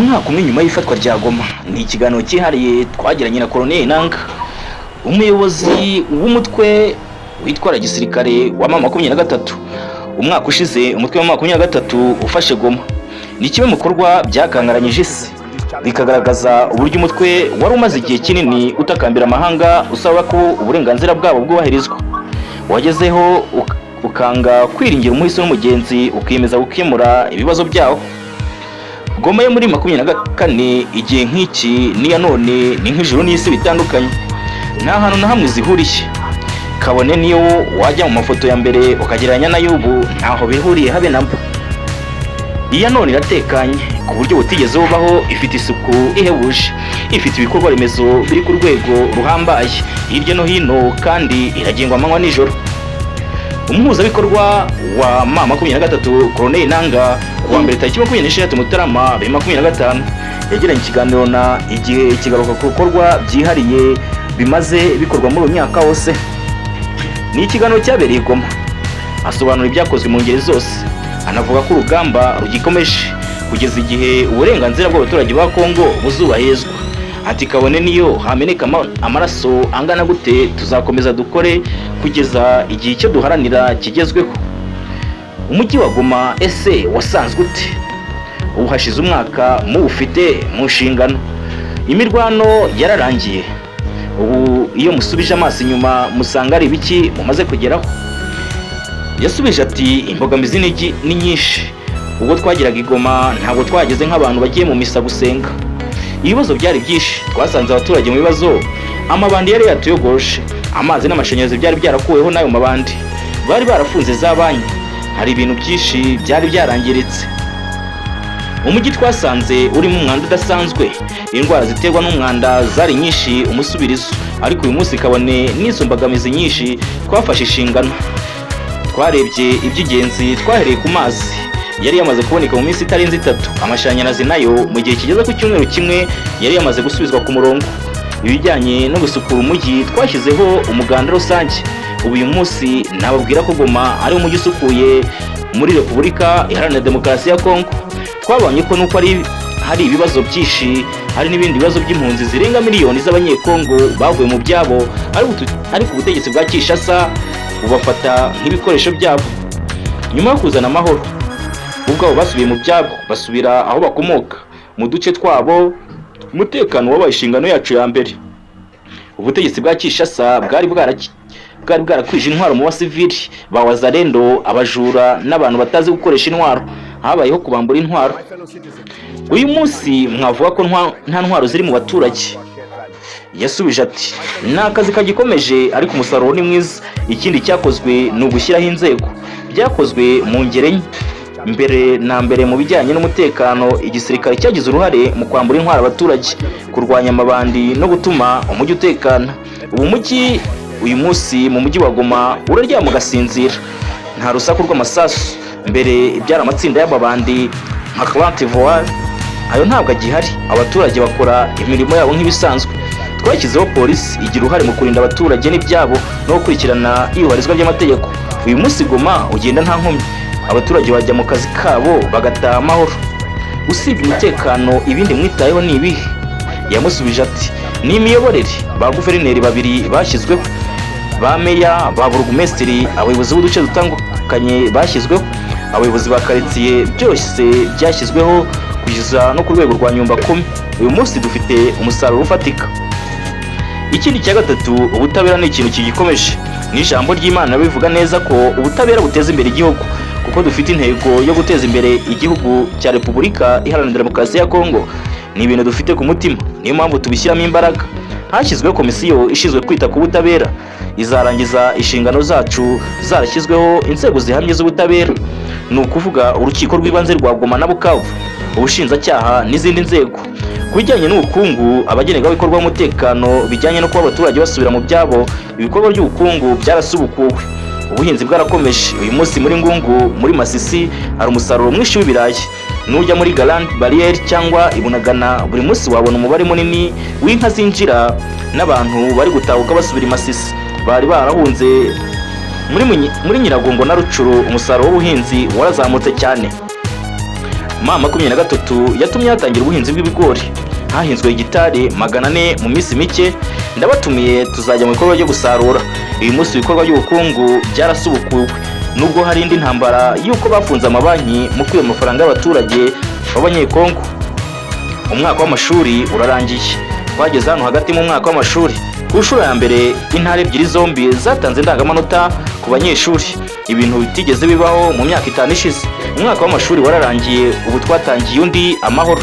Umwaka umwe nyuma y'ifatwa rya Goma, ni ikiganiro cyihariye twagiranye na Colonel Nanga, umuyobozi w'umutwe witwara gisirikare wa M23. Umwaka ushize umutwe wa M23 ufashe Goma, ni kimwe mu bikorwa byakangaranyije isi, bikagaragaza uburyo umutwe wari umaze igihe kinini utakambira amahanga usaba ko uburenganzira bwabo bwubahirizwa, wagezeho ukanga kwiringira umuhisi n'umugenzi, ukiyemeza gukemura ibibazo byawo. Goma yo muri 24 igihe nk'iki n'iya none ni nk'ijuru n'isi bitandukanye, nta hantu na hamwe zihuriye. Kabone niyo wajya mu mafoto ya mbere ukagereranya n'ay'ubu, ntaho bihuriye habe na mba. Iya none iratekanye ku buryo butigeze bubaho, ifite isuku ihebuje, ifite ibikorwa remezo biri ku rwego ruhambaye hirya no hino, kandi iragengwa amanywa nijoro. Umuhuzabikorwa wa M23, Colonel Nanga, kuwa mbere tariki 26 Mutarama 2025, yagiranye ikiganiro na Igihe, kigaruka ku bikorwa byihariye bimaze bikorwa muri uyu mwaka wose. Ni ikiganiro cyabereye i Goma. Asobanura ibyakozwe mu ngeri zose, anavuga ko urugamba rugikomeje kugeza igihe uburenganzira bw'abaturage ba Kongo buzubahirizwa. Ati: "Kabone niyo hameneka amaraso angana gute, tuzakomeza dukore kugeza igihe icyo duharanira kigezweho." Umujyi wa Goma ese wasanzwe ute? Ubu hashize umwaka muwufite mu nshingano, imirwano yararangiye. Ubu iyo musubije amaso inyuma, musanga ari ibiki mumaze kugeraho? Yasubije ati: "Imbogamizi ni nyinshi. Ubwo twageraga i Goma, ntabwo twageze nk'abantu bagiye mu misa gusenga. Ibibazo byari byinshi. Twasanze abaturage mu bibazo, amabandi yari yatuyogoje, amazi n'amashanyarazi byari byarakuweho n'ayo mabandi, bari barafunze za banki, hari ibintu byinshi byari byarangiritse. Umujyi twasanze urimo umwanda udasanzwe, indwara ziterwa n'umwanda zari nyinshi umusubirizo. Ariko uyu munsi, kabone n'izo mbogamizi nyinshi, twafashe inshingano, twarebye iby'ingenzi. Twahereye ku mazi, yari yamaze kuboneka mu minsi itarenze 3. Amashanyarazi nayo mu gihe kigeze ku cyumweru kimwe yari yamaze gusubizwa ku murongo. Ibijyanye no gusukura umujyi, twashyizeho umuganda rusange. Ubu uyu munsi nababwira ko Goma ari umujyi usukuye muri Repubulika Iharanira Demokarasi ya Kongo. Twabonye ko nuko ari hari ibibazo byinshi, hari n'ibindi bibazo by'impunzi zirenga miliyoni z'Abanyekongo bavuye mu byabo, ariko ubutegetsi bwa Kinshasa bubafata nk'ibikoresho byabo. Nyuma yo kuzana amahoro, ubwabo basubiye mu byabo, basubira aho bakomoka mu duce twabo. Umutekano wabaye inshingano yacu ya mbere. Ubutegetsi bwa Kinshasa bwari bwarakwije intwaro mu basivili ba Wazalendo, abajura n'abantu batazi gukoresha intwaro. Habayeho kubambura intwaro. Uyu munsi mwavuga ko nta ntwaro ziri mu baturage?" Yasubije ati: "Ni akazi kagikomeje, ariko umusaruro ni mwiza. Ikindi cyakozwe ni ugushyiraho inzego. Byakozwe mu ngeri enye. Mbere na mbere, mu bijyanye n'umutekano, igisirikare cyagize uruhare mu kwambura intwaro abaturage, kurwanya amabandi no gutuma umujyi utekana. Ubu umujyi uyu munsi, mu mujyi wa Goma uraryama ugasinzira, nta rusaku rw'amasasu. Mbere byari amatsinda y'amabandi nka Clan Voile, ayo ntabwo agihari. Abaturage bakora imirimo yabo nk'ibisanzwe. Twashyizeho polisi, igira uruhare mu kurinda abaturage n'ibyabo no gukurikirana iyubahirizwa ry'amategeko. Uyu munsi Goma ugenda nta nkomyi, abaturage bajya mu kazi kabo bagataha amahoro." "Usibye umutekano, ibindi mwitayeho ni ibihe?" Yamusubije ati: "Ni imiyoborere. Ba guverineri babiri bashyizweho, ba meya, ba burugumesitiri, abayobozi b'uduce dutandukanye bashyizweho, abayobozi ba karitsiye, byose byashyizweho kugeza no ku rwego rwa nyumba kumi. Uyu munsi dufite umusaruro ufatika. Ikindi cya gatatu, ubutabera ni ikintu kigikomeje. N'ijambo ry'Imana bivuga neza ko ubutabera buteza imbere igihugu. Kuko dufite intego yo guteza imbere igihugu cya Repubulika Iharanira Demokarasi ya Kongo, ni ibintu dufite ku mutima, niyo mpamvu tubishyiramo imbaraga. Hashyizweho komisiyo ishinzwe kwita ku butabera, izarangiza inshingano zacu zarashyizweho inzego zihamye z'ubutabera, ni ukuvuga urukiko rw'ibanze rwa Goma na Bukavu, ubushinjacyaha n'izindi nzego. Ku bijyanye n'ubukungu, abagenerwabikorwa b'umutekano, bijyanye no kuba abaturage basubira mu byabo, ibikorwa by'ubukungu byarasubukuwe, ubuhinzi bwarakomeje. Uyu munsi muri Ngungu, muri Masisi, hari umusaruro mwinshi w'ibirayi. Nujya muri Grande Barrière cyangwa i Bunagana, buri munsi wabona umubare munini w'inka zinjira n'abantu bari gutahuka basubira i Masisi bari barahunze. Muri Nyiragongo na Rutshuru, umusaruro w'ubuhinzi warazamutse cyane." M23 yatumye hatangira ubuhinzi bw'ibigori, hahinzwe hegitari 400 mu minsi mike. Ndabatumiye, tuzajya mu bikorwa byo gusarura. Uyu munsi ibikorwa by'ubukungu byarasubukuwe, nubwo hari indi ntambara y'uko bafunze amabanki mu kwiba amafaranga y'abaturage b'Abanyekongo. Umwaka w'amashuri urarangiye, twageze hano hagati mu mwaka w'amashuri. Ku nshuro ya mbere intara ebyiri zombi zatanze indangamanota ku banyeshuri, ibintu bitigeze bibaho mu myaka 5 ishize. Umwaka w'amashuri wararangiye, ubu twatangiye undi amahoro.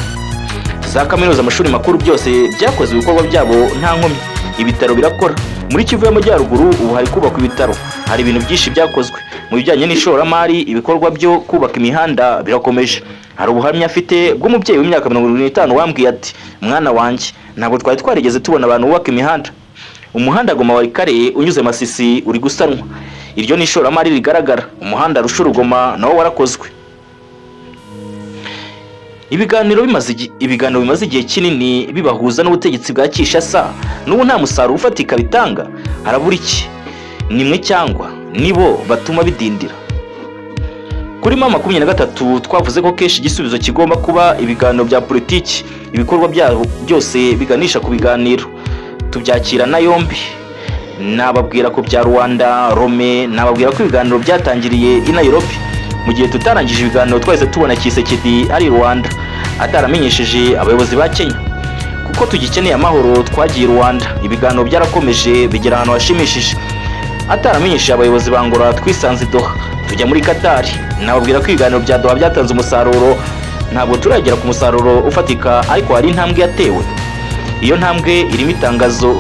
Za kaminuza, amashuri makuru, byose byakoze ibikorwa byabo nta nkomyi. Ibitaro birakora muri Kivu y'Amajyaruguru, ubu hari kubakwa ibitaro. Hari ibintu byinshi byakozwe mu bijyanye n'ishoramari. Ibikorwa byo kubaka imihanda birakomeje. Hari ubuhamya afite bw'umubyeyi w'imyaka 75 wambwiye ati: "Mwana wanjye, ntabwo twari twarigeze tubona abantu bubaka imihanda." Umuhanda Goma Walikale unyuze Masisi uri gusanwa, iryo ni ishoramari rigaragara. Umuhanda Rutshuru Goma nawo warakozwe. Ibiganiro bimaze igihe kinini bibahuza n'ubutegetsi bwa Kinshasa, n'ubu nta musaruro ufatika bitanga. Harabura iki? Nimwe cyangwa nibo batuma bidindira? Kuri M23 twavuze ko kenshi igisubizo kigomba kuba ibiganiro bya politiki. Ibikorwa byabo byose biganisha ku biganiro, tubyakira na yombi. Nababwira ko bya Luanda, Lomé, nababwira ko ibiganiro byatangiriye i Nairobi. Mu gihe tutarangije ibiganiro, twahise tubona Tshisekedi ari i Luanda ataramenyesheje abayobozi ba Kenya. Kuko tugikeneye amahoro, twagiye i Luanda, ibiganiro byarakomeje bigera ahantu hashimishije. Ataramenyesheje abayobozi ba Angola, twisanze i Doha, tujya muri Qatar. Nababwira ko ibiganiro bya Doha byatanze umusaruro. Ntabwo turagera ku musaruro ufatika, ariko hari intambwe yatewe. Iyo ntambwe irimo itangazo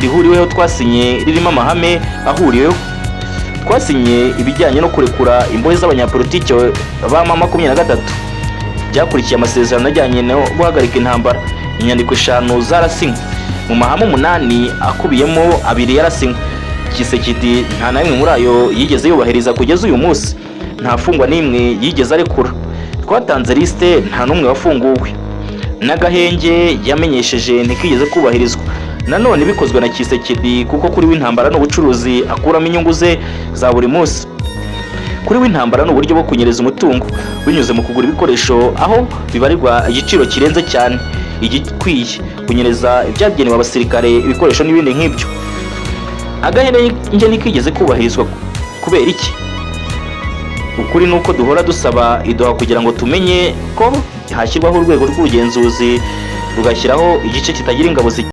rihuriweho twasinye, ririmo amahame ahuriweho. Twasinye ibijyanye no kurekura imbohe z'abanyapolitiki ba M23, byakurikiye amasezerano ajyanye no guhagarika intambara. Inyandiko 5 zarasinywe mu mahame 8 akubiyemo, abiri yarasinywe. Tshisekedi nta na rimwe muri ayo yigeze yubahiriza kugeza uyu munsi. Nta fungwa n'imwe yigeze arekura. Twatanze lisite, nta n'umwe wafunguwe. N'agahenge yamenyesheje ntikigeze kubahirizwa. Nanone bikozwe na Tshisekedi, kuko kuri we intambara n'ubucuruzi akuramo inyungu ze za buri munsi. Kuri we intambara ni uburyo bwo kunyereza umutungo binyuze mu kugura ibikoresho aho bibarirwa igiciro kirenze cyane igikwiye, kunyereza ibyagenewe abasirikare, ibikoresho n'ibindi nk'ibyo. Agahenge ntikigeze kubahirizwa kubera iki? Ukuri ni uko duhora dusaba i Doha kugira ngo tumenye ko hashyirwaho urwego rw'ubugenzuzi, rugashyiraho igice kitagira ingabo.